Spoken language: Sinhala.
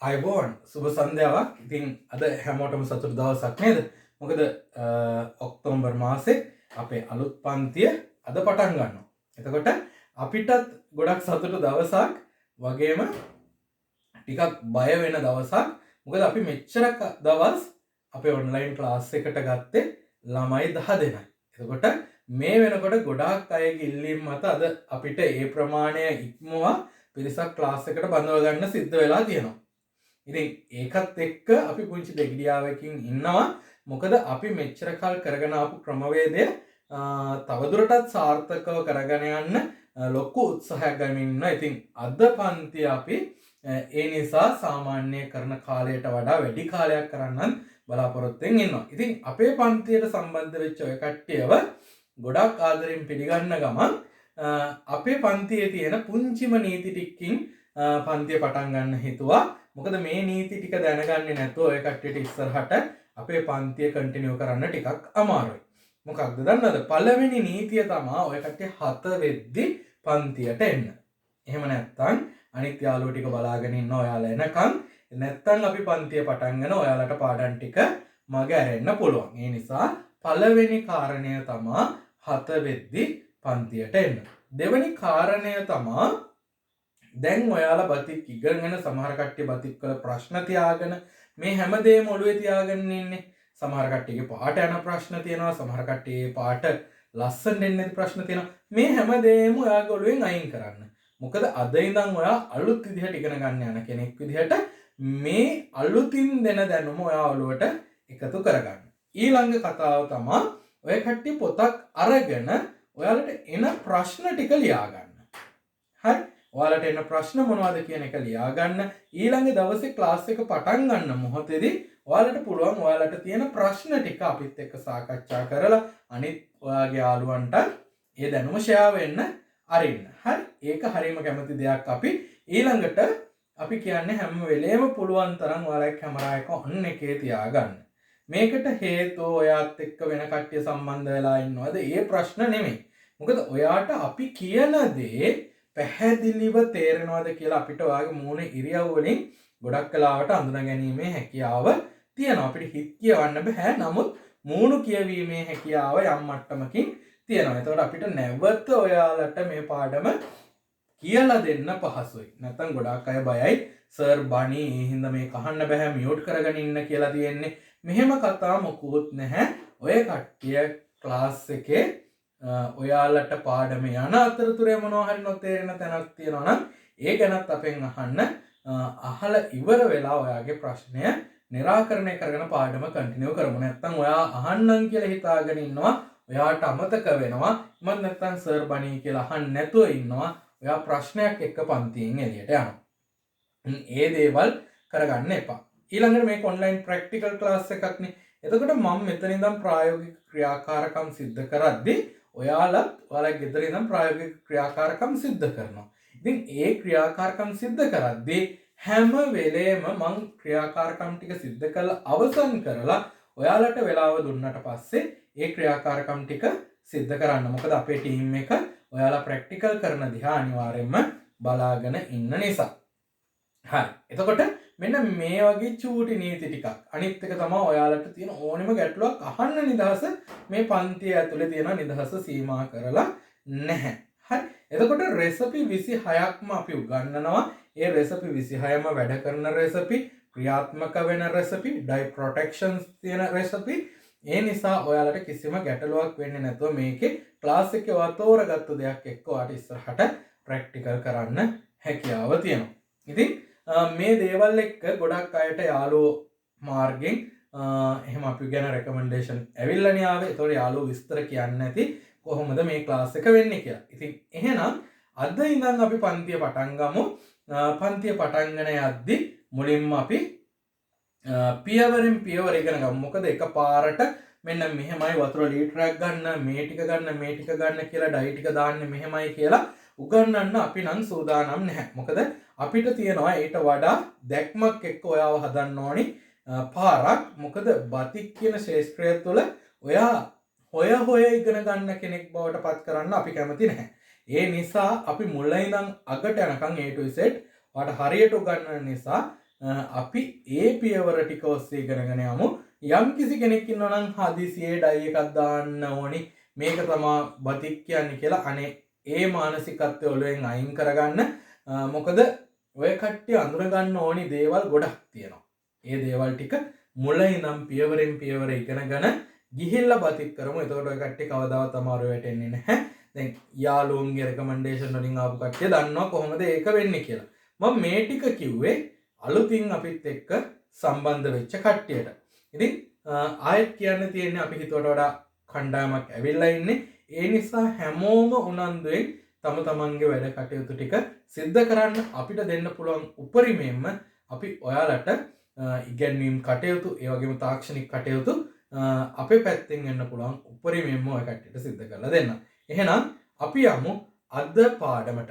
ආයුබෝවන්, සුබ සන්ධ්‍යාවක්. ඉතින් අද හැමෝටම සතුටු දවසක් නේද? මොකද ඔක්තෝබර් මාසේ අපේ අලුත් පන්තිය අද පටන් ගන්නවා. එතකොට අපිටත් ගොඩක් සතුටු දවසක් වගේම ටිකක් බය වෙන දවසක්. මොකද අපි මෙච්චර දවස් අපේ ඔන්ලයින් ක්ලාස් එකට ගත්තේ ළමයි 10 දෙනයි. එතකොට මේ වෙනකොට ගොඩාක් අයගේ ඉල්ලීම් මත අද අපිට ඒ ප්‍රමාණය ඉක්මවා පිරිසක් ක්ලාස් එකට බඳව ගන්න සිද්ධ වෙලා තියෙනවා. ඉතින් ඒකත් එක්ක අපි පුංචි දෙගිඩියාවකින් ඉන්නවා. මොකද අපි මෙච්චර කල් කරගෙන ආපු ක්‍රමවේදය තවදුරටත් සාර්ථකව කරගෙන යන්න ලොකු උත්සාහයක් ගනිමින් ඉන්නවා. ඉතින් අද පන්ති අපි ඒ නිසා සාමාන්‍ය කරන කාලයට වඩා වැඩි කාලයක් කරන්නත් බලාපොරොත්තුවෙන් ඉන්නවා. ඉතින් අපේ පන්තියට සම්බන්ධ වෙච්ච ඔය කට්ටියව ගොඩක් ආදරෙන් පිළිගන්න ගමන් අපේ පන්තියේ තියෙන පුංචිම නීති ටිකකින් පන්තිය පටන් ගන්න හිතුවා. මොකද මේ නීති ටික දැනගන්නේ නැතුව ඔය කට්ටියට ඉස්සරහට අපේ පන්තිය කන්ටිනියු කරන්න ටිකක් අමාරුයි. මොකක්ද දන්නවද? පළවෙනි නීතිය තමා ඔය කට්ටිය 7 වෙද්දි පන්තියට එන්න. එහෙම නැත්නම් අනිත් යාළුවෝ ටික බලාගෙන ඉන්න ඔයාලා එනකන්, නැත්නම් අපි පන්තිය පටන් ගෙන ඔයාලට පාඩම් ටික මග ඇරෙන්න පුළුවන්. ඒ නිසා පළවෙනි කාරණය තමා 7 වෙද්දි පන්තියට එන්න. දෙවෙනි කාරණය තමා දැන් ඔයාලා බතික් ඉගෙනගෙන සමහර කට්ටිය බතික් වල ප්‍රශ්න තියාගෙන මේ හැමදේම ඔළුවේ තියාගෙන ඉන්නේ. සමහර කට්ටියගේ පාට යන ප්‍රශ්න තියෙනවා, සමහර කට්ටියගේ පාට ලස්සනට එන්නේ නැති ප්‍රශ්න තියෙනවා. මේ හැමදේම ඔයාගේ ඔළුවෙන් අයින් කරන්න. මොකද අද ඉඳන් ඔයා අලුත් විදිහට ඉගෙන ගන්න යන කෙනෙක් විදිහට මේ අලුතින් දෙන දැනුම ඔයා ඔළුවට එකතු කරගන්න. ඊළඟ කතාව තමා ඔය කට්ටිය පොතක් අරගෙන ඔයාලට එන ප්‍රශ්න ටික ලියා ගන්න. හරි? ඔයාලට එන ප්‍රශ්න මොනවද කියන එක ලියා ගන්න. ඊළඟ දවසේ ක්ලාස් එක පටන් ගන්න මොහොතේදී ඔයාලට පුළුවන් ඔයාලට තියෙන ප්‍රශ්න ටික අපිත් එක්ක සාකච්ඡා කරලා අනිත් ඔයාගේ යාළුවන්ට ඒ දැනුම ෂෙයා වෙන්න අරින්න. හරි? ඒක හරීම කැමති දෙයක් අපි. ඊළඟට අපි කියන්නේ හැම වෙලේම පුළුවන් තරම් ඔයාලගේ කැමරා එක ඔන් එකේ තියාගන්න. මේකට හේතුව ඔයාත් එක්ක වෙන කට්ටිය සම්බන්ධ වෙලා ඉන්නවද? ඒ ප්‍රශ්න නෙමෙයි. මොකද ඔයාට අපි කියන දේ පැහැදිලිව තේරෙනවද කියලා අපිට ඔයාගේ මූණ ඉරියව් වලින් ගොඩක් වෙලාවට අඳුන ගැනීමේ හැකියාව තියෙනවා. අපිට හිත කියවන්න බෑ. නමුත් මූණු කියවීමේ හැකියාව යම් මට්ටමකින් තියෙනවා. එතකොට අපිට නැවත ඔයාලට මේ පාඩම කියලා දෙන්න පහසුයි. නැත්තම් ගොඩාක් අය බයයි. සර් බණි, ඒ හින්දා මේක අහන්න බෑ, මියුට් කරගෙන ඉන්න කියලා තියෙන්නේ. මෙහෙම කතා මොකුත් නැහැ. ඔය කට්ටිය ක්ලාස් එකේ ඔයාලට පාඩම යන අතරතුරේ මොනවා හරි නොතේරෙන තැනක් තියෙනවා නම් ඒ ගැනත් අපෙන් අහන්න. අහලා ඉවර වෙලා ඔයාගේ ප්‍රශ්නය නිරාකරණය කරගෙන පාඩම කන්ටිනියු කරමු. නැත්තම් ඔයා අහන්නම් කියලා හිතාගෙන ඉන්නවා, ඔයාට අමතක වෙනවා. එමත් නැත්තම් සර් බණී කියලා අහන්න නැතුව ඉන්නවා. ඔයා ප්‍රශ්නයක් එක්ක පන්තියෙන් එළියට යනවා. ඒ දේවල් කරගන්න එපා. ඊළඟට මේක ඔන්ලයින් ප්‍රැක්ටිකල් ක්ලාස් එකක්නේ. එතකොට මම මෙතන ඉඳන් ප්‍රායෝගික ක්‍රියාකාරකම් සිද්ධ කරද්දී ඔයාලත් ඔයාලගේ ගෙදර ඉඳන් ප්‍රායෝගික ක්‍රියාකාරකම් සිද්ධ කරනවා. ඉතින් ඒ ක්‍රියාකාරකම් සිද්ධ කරද්දී හැම වෙලේම මං ක්‍රියාකාරකම් ටික සිද්ධ කරලා අවසන් කරලා ඔයාලට වෙලාව දුන්නට පස්සේ ඒ ක්‍රියාකාරකම් ටික සිද්ධ කරන්න. මොකද අපේ ටීම් එක ඔයාලා ප්‍රැක්ටිකල් කරන දිහා අනිවාර්යයෙන්ම බලාගෙන ඉන්න නිසා. හරි. එතකොට මෙන්න මේ වගේ චූටි නීති ටිකක්. අනිත් එක තමයි ඔයාලට තියෙන ඕනෙම ගැටලුවක් අහන්න නිදහස මේ පන්තිය ඇතුලේ තියෙන නිදහස සීමා කරලා නැහැ. හරි. එතකොට රෙසිපි 26ක්ම අපි උගන්වනවා. ඒ රෙසිපි 26ම වැඩ කරන රෙසිපි, ක්‍රියාත්මක වෙන රෙසිපි, ඩයි ප්‍රොටෙක්ෂන්ස් තියෙන රෙසිපි. ඒ නිසා ඔයාලට කිසිම ගැටලුවක් වෙන්නේ නැතුව මේකේ ක්ලාස් එකේ ඔයා තෝරගත්තු දෙයක් එක්ක ඔයාට ඉස්සරහට ප්‍රැක්ටිකල් කරන්න හැකියාව තියෙනවා. ඉතින් මේ දේවල් එක්ක ගොඩක් අයට යාළුවෝ මාර්ගෙන් එහෙම අපි ගැන රෙකමෙන්ඩේෂන් ඇවිල්ලානේ ආවේ. ඒතකොට යාළුවෝ විස්තර කියන්නේ නැති කොහොමද මේ ක්ලාස් එක වෙන්නේ කියලා. ඉතින් එහෙනම් අද ඉඳන් අපි පන්තිය පටන් ගමු. පන්තිය පටන් ගෙන යද්දි මුලින්ම අපි පියවරෙන් පියවර ඉගෙන ගමු. මොකද එකපාරට මෙන්න මෙහෙමයි වතුර ලීටරයක් ගන්න, මේ ටික ගන්න, මේ ටික ගන්න කියලා ඩයි ටික දාන්න මෙහෙමයි කියලා උගන්වන්න අපි නම් සූදානම් නැහැ. මොකද අපිට තියෙනවා ඊට වඩා දැක්මක් එක්ක ඔයාව හදන්න ඕනි පාරක්. මොකද බතික් කියන ශේෂ්ත්‍රය තුළ ඔයා හොය හොය ඉගෙන ගන්න කෙනෙක් බවට පත් කරන්න අපි කැමති නැහැ. ඒ නිසා අපි මුල ඉඳන් අගට යනකම් A to Z ඔයාට හරියට උගන්වන නිසා අපි ඒ පියවර ටික ඔස්සේ ඉගෙනගෙන යමු. යම් කිසි කෙනෙක් ඉන්නවා නම් හදිසියේ ඩයි එකක් දාන්න ඕනි, මේක තමා බතික් කියන්නේ කියලා, අනේ ඒ මානසිකත්වය ඔළුවෙන් අයින් කරගන්න. මොකද ඔය කට්ටිය අඳුරගන්න ඕනි දේවල් ගොඩක් තියෙනවා. ඒ දේවල් ටික මුල ඉඳන් පියවරෙන් පියවර ඉගෙනගෙන ගිහිල්ලා බතික් කරමු. එතකොට ඔය කට්ටිය කවදාවත් අමාරු වැටෙන්නේ නැහැ. දැන් යාළුවන්ගේ රෙකමෙන්ඩේෂන් වලින් ආපු කට්ටිය දන්නවා කොහොමද ඒක වෙන්නේ කියලා. මම මේ ටික කිව්වේ අලුතින් අපිත් එක්ක සම්බන්ධ වෙච්ච කට්ටියට. ඉතින් ආයෙත් කියන්න තියෙන්නේ අපි හිතුවට වඩා කණ්ඩායමක් ඇවිල්ලා ඉන්නේ. ඒ නිසා හැමෝම උනන්දුවෙන් තම තමන්ගේ වැඩ කටයුතු ටික සිද්ධ කරන්න. අපිට දෙන්න පුළුවන් උපරිමයෙන්ම අපි ඔයාලට ඉගැන්වීම් කටයුතු, ඒ වගේම තාක්ෂණික කටයුතු අපේ පැත්තෙන් වෙන්න පුළුවන් උපරිමයෙන්ම ඔය කට්ටියට සිද්ධ කරලා දෙන්න. එහෙනම් අපි යමු අද පාඩමට.